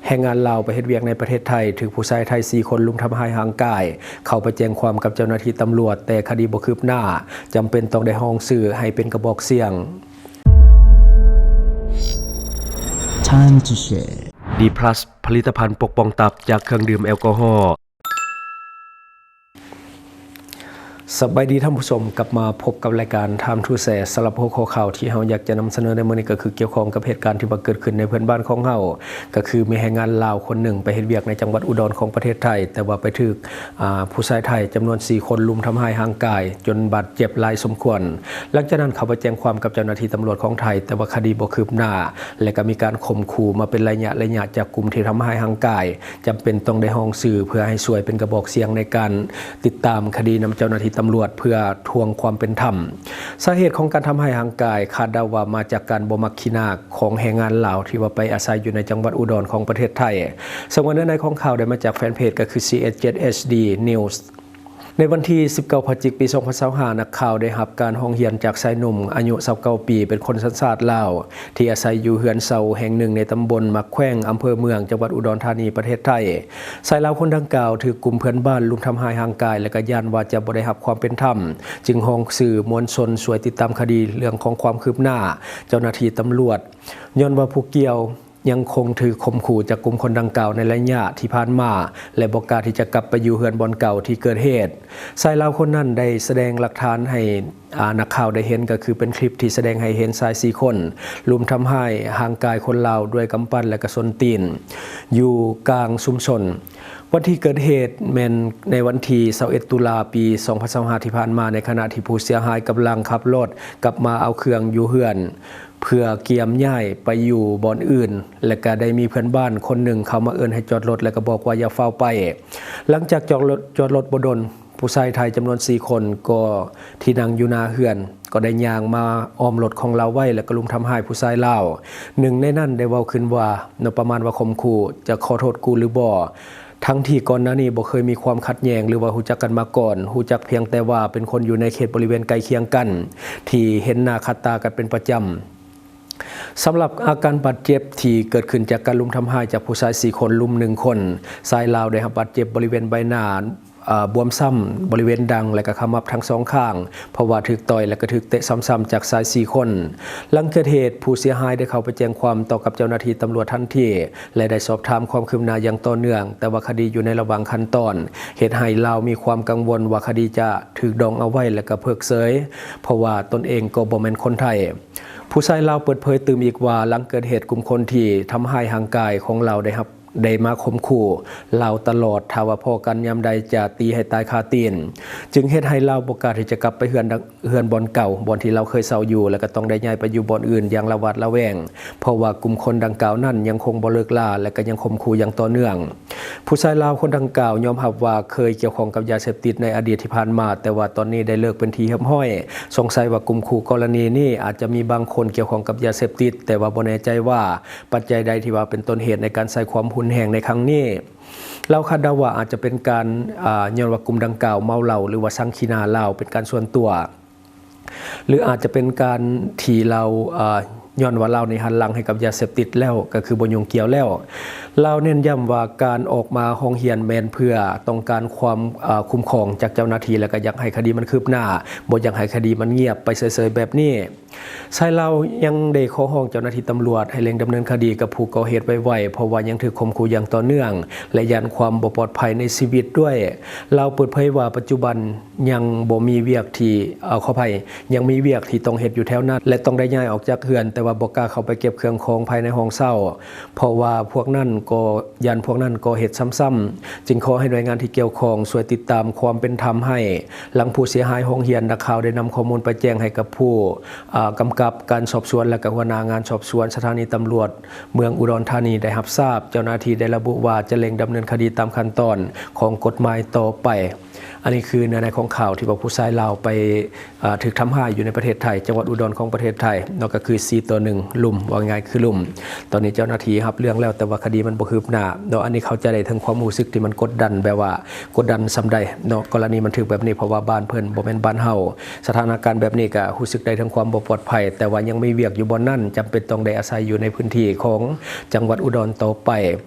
ແຮງງານລາວໄປເຮັດວຽກໃນປະເທດໄທ ຖືກຜູ້ຊາຍໄທສີ່ຄົນລຸມທຳຮ້າຍຮ່າງກາຍ, ເຂົ້າໄປແຈ້ງຄວາມກັບເຈົ້າໜ້າທີ່ຕຳຫຼວດ ແຕ່ຄະດີບໍ່ຄືບໜ້າ, ຈຳເປັນຕ້ອງໄດ້ຮ້ອງຊື່ໃຫ້ເປັນກະບອກສຽງ. Time to share. ດີພລັສ ຜະລິດຕະພັນປົກປ້ອງຕັບຈາກເຄື່ອງດື່ມແອລກໍຮໍ. ສະບາຍດີທ່ານຜູ້ຊົມ, ກັບມາພົບກັບລາຍການ Time to Share. ສຳລັບຫົວຂໍ້ຂ່າວທີ່ເຮົາຢາກຈະນຳສະເໜີໃນມື້ນີ້ ກໍຄືກ່ຽວຂ້ອງກັບເຫດການທີ່ວ່າເກີດຂຶ້ນໃນເພື່ອນບ້ານຂອງເຮົາ, ກໍຄືມີແຮງງານລາວຄົນໜຶ່ງໄປເຮັດວຽກໃນຈັງຫວັດອຸດອນຂອງປະເທດໄທ, ແຕ່ວ່າໄປຖືກ ອາ ຜູ້ຊາຍໄທຈຳນວນສີ່ຄົນລຸມທຳຮ້າຍຮ່າງກາຍຈົນບາດເຈັບຫຼາຍສົມຄວນ. ຫຼັງຈາກນັ້ນເຂົາໄປແຈ້ງຄວາມກັບເຈົ້າໜ້າທີ່ຕຳຫຼວດຂອງໄທ, ແຕ່ວ່າຄະດີບໍ່ຄືບໜ້າ ແລະ ກໍມີການຂົ່ມຂູ່ມາເປັນໄລຍະໆ ຈາກກຸ່ມທີ່ທຳຮ້າຍຮ່າງກາຍ. ຈຳເປັນຕ້ອງໄດ້ຮ້ອງຊື່ເພື່ອໃຫ້ຊ່ວຍເປັນກະບອກສຽງໃນການຕິດຕາມຄະດີນຳເຈົ້າໜ້າທີ່ຕຳຫຼວດເພື່ອທວງຄວາມເປັນທຳ. ສາເຫດຂອງການທຳຮ້າຍຮ່າງກາຍຄາດເດົາວ່າມາຈາກການບໍ່ມັກຂີ້ໜ້າຂອງແຮງງານລາວທີ່ວ່າໄປອາໄສຢູ່ໃນຈັງຫວັດອຸດອນຂອງປະເທດໄທ. ເຊິ່ງວ່າເນື້ອໃນຂອງຂ່າວໄດ້ມາຈາກແຟນເພຈ ກໍຄື ຊີເອັດເຈັດເອັດດີ News. ໃນວັນທີສິບເກົ້າ ພະຈິກ ປີສອງພັນຊາວຫ້າ ນັກຂ່າວໄດ້ຮັບການຮ້ອງຮຽນຈາກຊາຍໜຸ່ມອາຍຸຊາວເກົ້າປີ ເປັນຄົນສັນຊາດລາວ ທີ່ອາໄສຢູ່ເຮືອນເຊົ່າແຫ່ງໜຶ່ງໃນຕຳບົນໝາກແຂວງ ອຳເພີເມືອງ ຈັງຫວັດອຸດອນທານີ ປະເທດໄທ. ຊາຍລາວຄົນດັ່ງກ່າວຖືກກຸ່ມເພື່ອນບ້ານລຸມທຳຮ້າຍຮ່າງກາຍ ແລະ ກໍຢ້ານວ່າຈະບໍ່ໄດ້ຮັບຄວາມເປັນທຳ, ຈຶ່ງຮ້ອງສື່ມວນຊົນຊ່ວຍຕິດຕາມຄະດີເລື່ອງຂອງຄວາມຄືບໜ້າເຈົ້າໜ້າທີ່ຕຳຫຼວດ, ຍ້ອນວ່າຜູ້ກ່ຽວ ຍັງຄົງຖືກຂົ່ມຂູ່ຈາກກຸ່ມຄົນດັ່ງກ່າວໃນໄລຍະທີ່ຜ່ານມາ ແລະ ບໍ່ກ້າທີ່ຈະກັບໄປຢູ່ເຮືອນບ່ອນເກົ່າທີ່ເກີດເຫດ. ຊາຍລາວຄົນນັ້ນໄດ້ສະແດງຫຼັກຖານໃຫ້ ອາ ນັກຂ່າວໄດ້ເຫັນ, ກໍຄືເປັນຄລິບທີ່ສະແດງໃຫ້ເຫັນຊາຍສີ່ຄົນລຸມທຳຮ້າຍຮ່າງກາຍຄົນລາວດ້ວຍກຳປັ້ນ ແລະ ກະສົ້ນຕີນຢູ່ກາງຊຸມຊົນ. ວັນທີ່ເກີດເຫດແມ່ນໃນວັນທີຊາວເອັດ ຕຸລາ ປີສອງພັນຊາວຫ້າ ທີ່ຜ່ານມາ, ໃນຂະນະທີ່ຜູ້ເສຍຫາຍກຳລັງຂັບລົດກັບມາເອົາເຄື່ອງຢູ່ເຮືອນ ເພື່ອກຽມຍ້າຍໄປຢູ່ບ່ອນອື່ນ ແລະ ກະໄດ້ມີເພື່ອນບ້ານຄົນໜຶ່ງເຂົ້າມາເອີ້ນໃຫ້ຈອດລົດ ແລະ ກະບອກວ່າຢ່າຟ້າວໄປ. ຫຼັງຈາກຈອດລົດ ຈອດລົດບໍ່ດົນ, ຜູ້ຊາຍໄທຈຳນວນສີ່ຄົນກໍ ທີ່ນັ່ງຢູ່ໜ້າເຮືອນ ກໍໄດ້ຍ່າງມາອ້ອມລົດຂອງລາວໄວ້ ແລະ ກະລຸມທຳຮ້າຍຜູ້ຊາຍລາວ. ໜຶ່ງໃນນັ້ນໄດ້ເວົ້າຂຶ້ນວ່າ ເນາະ ປະມານວ່າຂົ່ມຂູ່ ຈະຂໍໂທດກູຫຼືບໍ່? ທັງທີ່ກ່ອນໜ້ານີ້ບໍ່ເຄີຍມີຄວາມຂັດແຍ່ງ ຫຼືວ່າຮູ້ຈັກກັນມາກ່ອນ, ຮູ້ຈັກພຽງແຕ່ວ່າເປັນຄົນຢູ່ໃນເຂດບໍລິເວນໃກ້ຄຽງກັນ ທີ່ເຫັນໜ້າຂັດຕາກັນເປັນປະຈຳ. ສຳລັບອາການບາດເຈັບທີ່ເກີດຂຶ້ນຈາກການລຸມທຳຮ້າຍຈາກຜູ້ຊາຍສີ່ຄົນ ລຸມໜຶ່ງຄົນ, ຊາຍລາວໄດ້ຮັບບາດເຈັບບໍລິເວນໃບໜ້າ, ອາ, ບວມຊ້ຳບໍລິເວນດັງ ແລະ ກະຂະໝັບທັງສອງຂ້າງ, ເພາະວ່າຖືກຕ່ອຍ ແລະ ກະຖືກເຕະຊ້ຳໆຈາກຊາຍສີ່ຄົນ. ຫຼັງເກີດເຫດ, ຜູ້ເສຍຫາຍໄດ້ເຂົ້າໄປແຈ້ງຄວາມຕໍ່ກັບເຈົ້າໜ້າທີ່ຕຳຫຼວດທັນທີ ແລະ ໄດ້ສອບຖາມຄວາມຄືບໜ້າຢ່າງຕໍ່ເນື່ອງ, ແຕ່ວ່າຄະດີຢູ່ໃນລະຫວ່າງຂັ້ນຕອນ, ເຮັດໃຫ້ລາວມີຄວາມກັງວົນວ່າຄະດີຈະຖືກດອງເອົາໄວ້ ແລະ ກະເພີກເຊີຍ, ເພາະວ່າຕົນເອງກໍບໍ່ແມ່ນຄົນໄທ. ຜູ້ຊາຍລາວເປີດເຜີຍຕື່ມອີກວ່າ, ຫຼັງເກີດເຫດ, ກຸ່ມຄົນທີ່ທຳຮ້າຍຮ່າງກາຍຂອງລາວໄດ້ຮັບ, ໄດ້ມາຂົ່ມຂູ່ລາວຕະຫຼອດ, ຖ້າວ່າພໍ້ກັນຍາມໃດຈະຕີໃຫ້ຕາຍຄາຕີນ, ຈຶ່ງເຮັດໃຫ້ລາວບໍ່ກ້າທີ່ຈະກັບໄປເຮືອນ ເຮືອນບ່ອນເກົ່າ, ບ່ອນທີ່ລາວເຄີຍເຊົ່າຢູ່, ແລ້ວກໍຕ້ອງໄດ້ຍ້າຍໄປຢູ່ບ່ອນອື່ນຢ່າງລະຫວາດລະແວງ, ເພາະວ່າກຸ່ມຄົນດັ່ງກ່າວນັ້ນຍັງຄົງບໍ່ເລີກລາ ແລະ ກໍຍັງຂົ່ມຂູ່ຢ່າງຕໍ່ເນື່ອງ. ຜູ້ຊາຍລາວຄົນດັ່ງກ່າວຍອມຮັບວ່າເຄີຍກ່ຽວຂ້ອງກັບຢາເສບຕິດໃນອະດີດທີ່ຜ່ານມາ, ແຕ່ວ່າຕອນນີ້ໄດ້ເລີກເປັນທີ່ຮຽບຮ້ອຍ. ສົງໄສວ່າກຸ່ມຄູ່ກໍລະນີນີ້ອາດຈະມີບາງຄົນກ່ຽວຂ້ອງກັບຢາເສບຕິດ, ແຕ່ວ່າບໍ່ແນ່ໃຈວ່າປັດໄຈໃດທີ່ວ່າເປັນຕົ້ນເຫດໃນການໃຊ້ຄວາມຮຸນແຮງໃນຄັ້ງນີ້. ລາວຄາດເດົາວ່າອາດຈະເປັນການ, ອາ, ຍ້ອນວ່າກຸ່ມດັ່ງກ່າວເມົາເຫຼົ້າ ຫຼືວ່າຊັງຂີ້ໜ້າລາວເປັນການສ່ວນຕົວ. ຫຼືອາດຈະເປັນການທີ່ລາວ, ເອີ່, ຍ້ອນວ່າລາວນີ້ຫັນຫຼັງໃຫ້ກັບຢາເສບຕິດແລ້ວ, ກໍຄືບໍ່ຫຍຸ້ງກ່ຽວແລ້ວ. ລາວເນັ້ນຢ້ຳວ່າການອອກມາຮ້ອງຮຽນແມ່ນເພື່ອຕ້ອງການຄວາມ, ເອີ່, ຄຸ້ມຄອງຈາກເຈົ້າໜ້າທີ່ ແລະ ກໍຢາກໃຫ້ຄະດີມັນຄືບໜ້າ, ບໍ່ຢາກໃຫ້ຄະດີມັນງຽບໄປເສີຍໆແບບນີ້. ຊາຍລາວຍັງໄດ້ຂໍຮ້ອງເຈົ້າໜ້າທີ່ຕຳຫຼວດໃຫ້ເລັ່ງດຳເນີນຄະດີກັບຜູ້ກໍ່ເຫດໄວໆ, ເພາະວ່າຍັງຖືກຂົ່ມຂູ່ຢ່າງຕໍ່ເນື່ອງ ແລະ ຢ້ານຄວາມບໍ່ປອດໄພໃນຊີວິດດ້ວຍ. ລາວເປີດເຜີຍວ່າປັດຈຸບັນ ຍັງບໍ່ມີວຽກທີ່, ເອີ່, ຂໍອະໄພ, ຍັງມີວຽກທີ່ຕ້ອງເຮັດຢູ່ແຖວນັ້ນ ແລະ ຕ້ອງໄດ້ຍ້າຍອອກຈາກເຮືອນ, ແຕ່ວ່າບໍ່ກ້າເຂົ້າໄປເກັບເຄື່ອງຂອງພາຍໃນຫ້ອງເຊົ່າ, ເພາະວ່າພວກນັ້ນກໍ, ຢ້ານພວກນັ້ນກໍ່ເຮັດຊ້ຳໆ. ຈຶ່ງຂໍໃຫ້ໜ່ວຍງານທີ່ກ່ຽວຂ້ອງຊ່ວຍຕິດຕາມຄວາມເປັນທຳໃຫ້. ຫຼັງຜູ້ເສຍຫາຍຮ້ອງຮຽນ, ນັກຂ່າວໄດ້ນຳຂໍ້ມູນໄປແຈ້ງໃຫ້ກັບຜູ້, ເອີ່, ກຳກັບການສອບສວນ ແລະ ກໍຫົວໜ້າງານສອບສວນສະຖານີຕຳຫຼວດເມືອງອຸດອນທານີໄດ້ຮັບຊາບ. ເຈົ້າໜ້າທີ່ໄດ້ລະບຸວ່າຈະເລັ່ງດຳເນີນຄະດີຕາມຂັ້ນຕອນຂອງກົດໝາຍຕໍ່ໄປ. ອັນນີ້ຄືເນື້ອໃນຂອງຂ່າວທີ່ວ່າຜູ້ຊາຍລາວໄປ, ເອີ່, ຖືກທຳຮ້າຍຢູ່ໃນປະເທດໄທ, ຈັງຫວັດອຸດອນຂອງປະເທດໄທເນາະ, ກໍຄືສີ່ຕໍ່ໜຶ່ງ ລຸມ, ເວົ້າງ່າຍໆຄືລຸມ. ຕອນນີ້ເຈົ້າໜ້າທີ່ຮັບເລື່ອງແລ້ວ, ແຕ່ວ່າຄະດີມັນບໍ່ຄືບໜ້າເນາະ. ອັນນີ້ເຂົ້າໃຈໄດ້ເຖິງຄວາມຮູ້ສຶກທີ່ມັນກົດດັນ, ແບບວ່າກົດດັນສ່ຳໃດເນາະ, ກໍລະນີມັນຖືກແບບນີ້, ເພາະວ່າບ້ານເພິ່ນບໍ່ແມ່ນບ້ານເຮົາ. ສະຖານະການແບບນີ້ກໍຮູ້ສຶກໄດ້ເຖິງຄວາມບໍ່ປອດໄພ, ແຕ່ວ່າຍັງມີວຽກຢູ່ບ່ອນນັ້ນ, ຈຳເປັນຕ້ອງໄດ້ອາໄສຢູ່ໃນພື້ນທີ່ຂອງຈັງຫວັດອຸດອນຕໍ່ໄປ.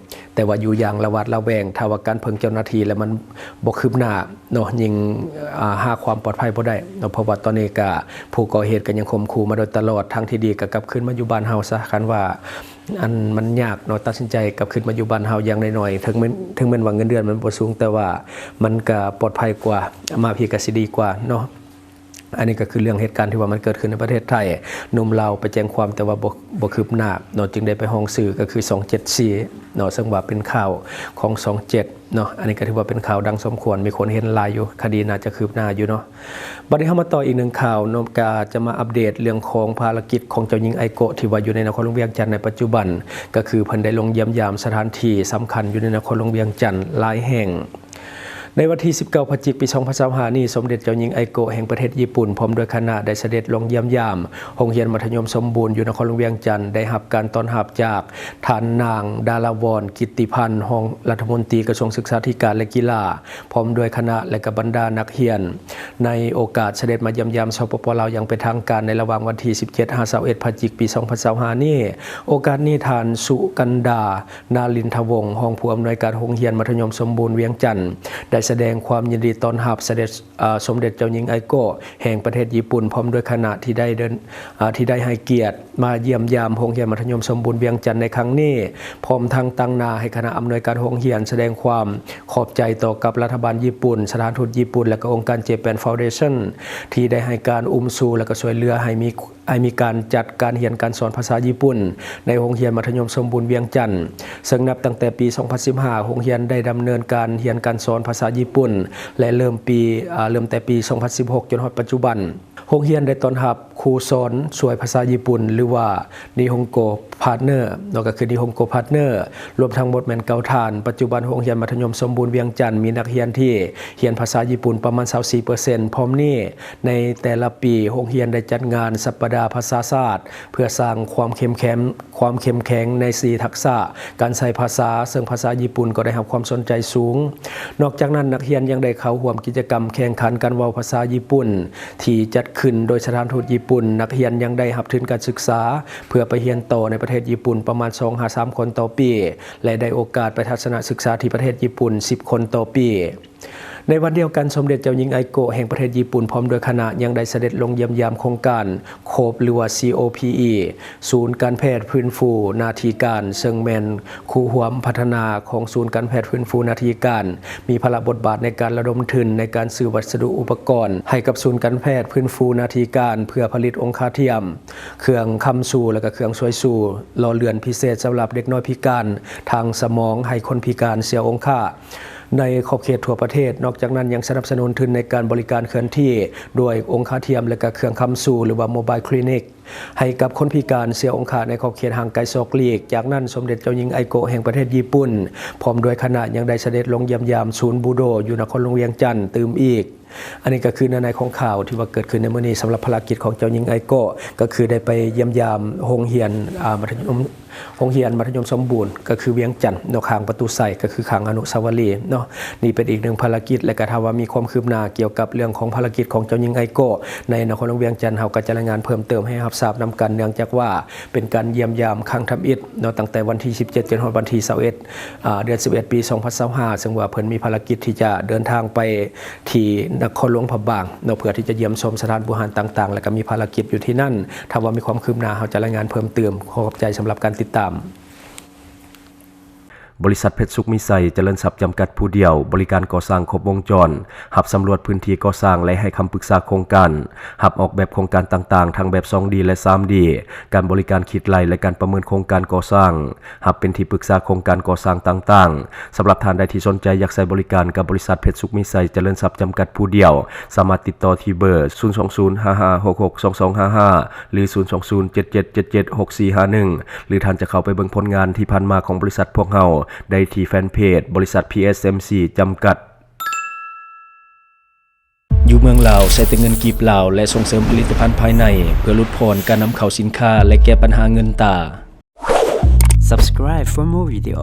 ແ ຕ່ວ່າຢູ່ຢ່າງລະຫວາດລະແວງ. ຖ້າວ່າການເພິ່ງເຈົ້າໜ້າທີ່ແລ້ວມັນບໍ່ຄືບໜ້າເນາະ ຍິ່ງ ອາ ຫາຄວາມປອດໄພບໍ່ໄດ້ເນາະ ເພາະວ່າຕອນນີ້ກະຜູ້ກໍ່ເຫດກະຍັງຂົ່ມຂູ່ມາໂດຍຕະຫຼອດ. ທາງທີ່ດີກະກັບຄືນມາຢູ່ບ້ານເຮົາຊະ ຄັນວ່າ ອັນມັນຍາກເນາະ ຕັດສິນໃຈກັບຄືນມາຢູ່ບ້ານເຮົາ. ຢ່າງໜ້ອຍໆ ເຖິງແມ່ນ ເຖິງແມ່ນວ່າເງິນເດືອນມັນບໍ່ສູງ ແຕ່ວ່າມັນກະປອດໄພກວ່າມາພີ້ກະຊິດີກວ່າເນາະ. ອັນນີ້ກະຄືເລື່ອງເຫດການທີ່ວ່າມັນເກີດຂຶ້ນໃນປະເທດໄທ. ໜຸ່ມລາວໄປແຈ້ງຄວາມແຕ່ວ່າບໍ່ ບໍ່ຄືບໜ້າເນາະ ຈຶ່ງໄດ້ໄປຮ້ອງຊື່ ກະຄືສອງເຈັດສີ່ເນາະ ເຊິ່ງວ່າເປັນຂ່າວຂອງຊ່ອງເຈັດເນາະ. ອັນນີ້ກະຖືວ່າເປັນຂ່າວດັງສົມຄວນ ມີຄົນເຫັນຫຼາຍຢູ່ ຄະດີໜ້າຈະຄືບໜ້າຢູ່ເນາະ. ບັດນີ້ເຮົາມາຕໍ່ອີກໜຶ່ງຂ່າວເນາະ ກະຈະມາອັບເດດເລື່ອງຂອງພາລະກິດຂອງເຈົ້າຍິງໄອໂກະ ທີ່ວ່າຢູ່ໃນນະຄອນຫຼວງວຽງຈັນໃນປັດຈຸບັນ ກະຄືເພິ່ນໄດ້ລົງຢ້ຽມຢາມສະຖານທີ່ສຳຄັນຢູ່ໃນນະຄອນຫຼວງວຽງຈັນຫຼາຍແຫ່ງ. ໃນວັນທີສິບເກົ້າ ພະຈິກ ປີສອງພັນຊາວຫ້ານີ້ ສົມເດັດເຈົ້າຍິງໄອໂກະແຫ່ງປະເທດຍີ່ປຸ່ນ ພ້ອມດ້ວຍຄະນະໄດ້ສະເດັດລົງຢ້ຽມຢາມໂຮງຮຽນມັດທະຍົມສົມບູນຢູ່ນະຄອນຫຼວງວຽງຈັນ ໄດ້ຮັບການຕ້ອນຮັບຈາກທ່ານນາງ ດາລາວອນ ກິດຕິພັນ ຮອງລັດຖະມົນຕີກະຊວງສຶກສາທິການ ແລະ ກິລາ ພ້ອມດ້ວຍຄະນະ ແລະ ກະບັນດານັກຮຽນ ໃນໂອກາດສະເດັດມາຢ້ຽມຢາມ ສປປ ລາວ ຢ່າງເປັນທາງການ ໃນລະຫວ່າງວັນທີສິບເຈັດ ຫາ ຊາວເອັດ ພະຈິກ ປີສອງພັນຊາວຫ້ານີ້. ໂອກາດນີ້ ທ່ານ ສຸກັນດາ ນາລິນທະວົງ ຮອງຜູ້ອຳນວຍການໂຮງຮຽນມັດທະຍົມສົມບູນວຽງຈັນ ໄດ້ສະແດງຄວາມຍິນດີຕ້ອນຮັບສະເດັດ ອາ ສົມເດັດເຈົ້າຍິງໄອໂກະແຫ່ງປະເທດຍີ່ປຸ່ນ ພ້ອມດ້ວຍຄະນະທີ່ໄດ້ເດີນ ອາ ທີ່ໄດ້ໃຫ້ກຽດມາຢ້ຽມຢາມໂຮງຮຽນມັດທະຍົມສົມບູນວຽງຈັນໃນຄັ້ງນີ້, ພ້ອມທັງຕາງໜ້າໃຫ້ຄະນະອຳນວຍການໂຮງຮຽນສະແດງຄວາມຂອບໃຈຕໍ່ກັບລັດຖະບານຍີ່ປຸ່ນ, ສະຖານທູດຍີ່ປຸ່ນ ແລະ ກະອົງການ Japan Foundation ທີ່ໄດ້ໃຫ້ການອຸມຊູ ແລະ ກະຊ່ວຍເຫຼືອໃຫ້ມີ ໃຫ້ມີການຈັດການຮຽນການສອນພາສາຍີ່ປຸ່ນໃນໂຮງຮຽນມັດທະຍົມສົມບູນວຽງຈັນ, ເຊິ່ງນັບຕັ້ງແຕ່ປີສອງພັນສິບຫ້າ ໂຮງຮຽນໄດ້ດຳເນີນການຮຽນການສອນພາສາຍີ່ປຸ່ນ ແລະ ເລີ່ມປີ ອາ ເລີ່ມແຕ່ປີສອງພັນສິບຫົກ ຈົນຮອດປັດຈຸບັນ. ໂຮງຮຽນໄດ້ຕ້ອນຮັບຄູສອນຊ່ວຍພາສາຍີ່ປຸ່ນ ຫຼືວ່າ Nihongo Partner ເນາະ ກໍຄື Nihongo Partner ລວມທັງໝົດແມ່ນເກົ້າທ່ານ. ປັດຈຸບັນໂຮງຮຽນມັດທະຍົມສົມບູນວຽງຈັນ ມີນັກຮຽນທີ່ຮຽນພາສາຍີ່ປຸ່ນປະມານຊາວສີ່ເປີເຊັນ. ພ້ອມນີ້ ໃນແຕ່ລະປີ ໂຮງຮຽນໄດ້ຈັດງານສັບປະດາພາສາຊາດ ເພື່ອສ້າງຄວາມເຂັ້ມແຂງ ຄວາມເຂັ້ມແຂງໃນສີ່ທັກສະການໃຊ້ພາສາ, ເຊິ່ງພາສາຍີ່ປຸ່ນກໍໄດ້ຮັບຄວາມສົນໃຈສູງ. ນອກຈາກນັ້ນ, ນັກຮຽນຍັງໄດ້ເຂົ້າຮ່ວມກິດຈະກຳແຂ່ງຂັນການເວົ້າພາສາຍີ່ປຸ່ນ ທີ່ຈັດຂຶ້ນໂດຍສະຖານທູດຍີ່ປຸ່ນ. ນັກຮຽນຍັງໄດ້ຮັບທຶນການສຶກສາເພື່ອໄປຮຽນຕໍ່ໃນປະເທດຍີ່ປຸ່ນປະມານສອງຫາສາມຄົນຕໍ່ປີ ແລະ ໄດ້ໂອກາດໄປທັດສະນະສຶກສາທີ່ປະເທດຍີ່ປຸ່ນສິບຄົນຕໍ່ປີ. ໃນວັນດຽວກັນ, ສົມເດັດເຈົ້າຍິງໄອໂກະແຫ່ງປະເທດຍີ່ປຸ່ນ ພ້ອມດ້ວຍຄະນະ ຍັງໄດ້ສະເດັດລົງຢ້ຽມຢາມໂຄງການ COPE ຫຼືວ່າ COPE ສູນການແພດຟື້ນຟູໜ້າທີ່ການ, ເຊິ່ງແມ່ນຄູ່ຮ່ວມພັດທະນາຂອງສູນການແພດຟື້ນຟູໜ້າທີ່ການ, ມີພາລະບົດບາດໃນການລະດົມທຶນໃນການຊື້ວັດສະດຸອຸປະກອນໃຫ້ກັບສູນການແພດຟື້ນຟູໜ້າທີ່ການ ເພື່ອຜະລິດອົງຄາທຽມ, ເຄື່ອງຄ້ຳຊູ ແລະ ກະເຄື່ອງຊ່ວຍຊູ, ຫຼໍ່ເລື່ອນພິເສດສຳລັບເດັກນ້ອຍພິການທາງສະໝອງ ໃຫ້ຄົນພິການເສຍອົງຄາ ໃນຂອບເຂດທົ່ວປະເທດ. ນອກຈາກນັ້ນ ຍັງສະໜັບສະໜູນທຶນໃນການບໍລິການເຄື່ອນທີ່ດ້ວຍອົງຄາທຽມ ແລະ ກະເຄື່ອງຄ້ຳຊູ ຫຼືວ່າ Mobile Clinic ໃຫ້ກັບຄົນພິການເສຍອົງຄາໃນຂອບເຂດຫ່າງໄກສອກຫຼີກ. ຈາກນັ້ນ, ສົມເດັດເຈົ້າຍິງໄອໂກະແຫ່ງປະເທດຍີ່ປຸ່ນ ພ້ອມດ້ວຍຄະນະ ຍັງໄດ້ສະເດັດລົງຢ້ຽມຢາມສູນບູໂດຢູ່ນະຄອນຫຼວງວຽງຈັນຕື່ມອີກ. ອັນນີ້ກໍຄືເນື້ອໃນຂອງຂ່າວທີ່ວ່າເກີດຂຶ້ນໃນມື້ນີ້ ສຳລັບພາລະກິດຂອງເຈົ້າຍິງໄອໂກະ ກໍຄືໄດ້ໄປຢ້ຽມຢາມໂຮງຮຽນ ອາ ມັດທະຍົມ ໂຮງຮຽນມັດທະຍົມສົມບູນ ກໍຄືວຽງຈັນເນາະ ຂ້າງປະຕູໄຊ ກໍຄືຂ້າງອະນຸສາວະລີເນາະ. ນີ້ເປັນອີກໜຶ່ງພາລະກິດ ແລະ ກໍຖ້າວ່າມີຄວາມຄືບໜ້າກ່ຽວກັບເລື່ອງຂອງພາລະກິດຂອງເຈົ້າຍິງໄອໂກະໃນນະຄອນຫຼວງວຽງຈັນ ເຮົາກໍຈະລາຍງານເພີ່ມເຕີມໃຫ້ຮັບຊາບນຳກັນ ເນື່ອງຈາກວ່າເປັນການຢ້ຽມຢາມຄັ້ງທຳອິດເນາະ ຕັ້ງແຕ່ວັນທີສິບເຈັດ ຈົນຮອດວັນທີຊາວເອັດ ອາ ເດືອນສິບເອັດ ປີສອງພັນຊາວຫ້າ ເຊິ່ງວ່າເພິ່ນມີພາລະກິດທີ່ຈະເດີນທາງໄປທີ່ນະຄອນຫຼວງພະບາງເນາະ ເພື່ອທີ່ຈະຢ້ຽມຊົມສະຖານບູຮານຕ່າງໆ ແລະ ກໍມີພາລະກິດຢູ່ທີ່ນັ້ນ. ຖ້າວ່າມີຄວາມຄືບໜ້າ ເຮົາຈະລາຍງານເພີ່ມເຕີມ. ຂໍຂອບໃຈສຳລັບການຕິດຕາມ. ບໍລິສັດເພັດສຸກມີໄຊ ຈະເລີນຊັບ ຈຳກັດຜູ້ດຽວ ບໍລິການກໍ່ສ້າງຄົບວົງຈອນ, ຮັບສຳຫຼວດພື້ນທີ່ກໍ່ສ້າງ ແລະ ໃຫ້ຄຳປຶກສາໂຄງການ, ຮັບອອກແບບໂຄງການຕ່າງໆ ທັງແບບສອງດີ ແລະ ສາມດີ, ການບໍລິການຄິດໄລ່ ແລະ ການປະເມີນໂຄງການກໍ່ສ້າງ. ຮັບເປັນທີ່ປຶກສາໂຄງການກໍ່ສ້າງຕ່າງໆ. ສຳລັບທ່ານໃດທີ່ສົນໃຈຢາກໃຊ້ບໍລິການກັບບໍລິສັດເພັດສຸກມີໄຊ ຈະເລີນຊັບ ຈຳກັດຜູ້ດຽວ, ສາມາດຕິດຕໍ່ທີ່ເບີ ສູນສອງສູນ ຫ້າຫ້າຫົກຫົກ ສອງສອງຫ້າຫ້າ ຫຼື ສູນສອງສູນ ເຈັດເຈັດເຈັດເຈັດ ຫົກສີ່ຫ້າໜຶ່ງ ຫຼື ທ່ານຈະເຂົ້າໄປເບິ່ງຜົນງານທີ່ຜ່ານມາຂອງບໍລິສັດພວກເຮົາໄດ້ທີ່ແຟນເພຈ ບໍລິສັດ ພີເອັສເອັມຊີ ຈຳກັດ. ຢູ່ເມືອງລາວ ໃຊ້ແຕ່ເງິນກີບລາວ ແລະ ສົ່ງເສີມຜະລິດຕະພັນພາຍໃນ ເພື່ອຫຼຸດຜ່ອນການນຳເຂົ້າສິນຄ້າ ແລະ ແກ້ບັນຫາເງິນຕາ. Subscribe for more video.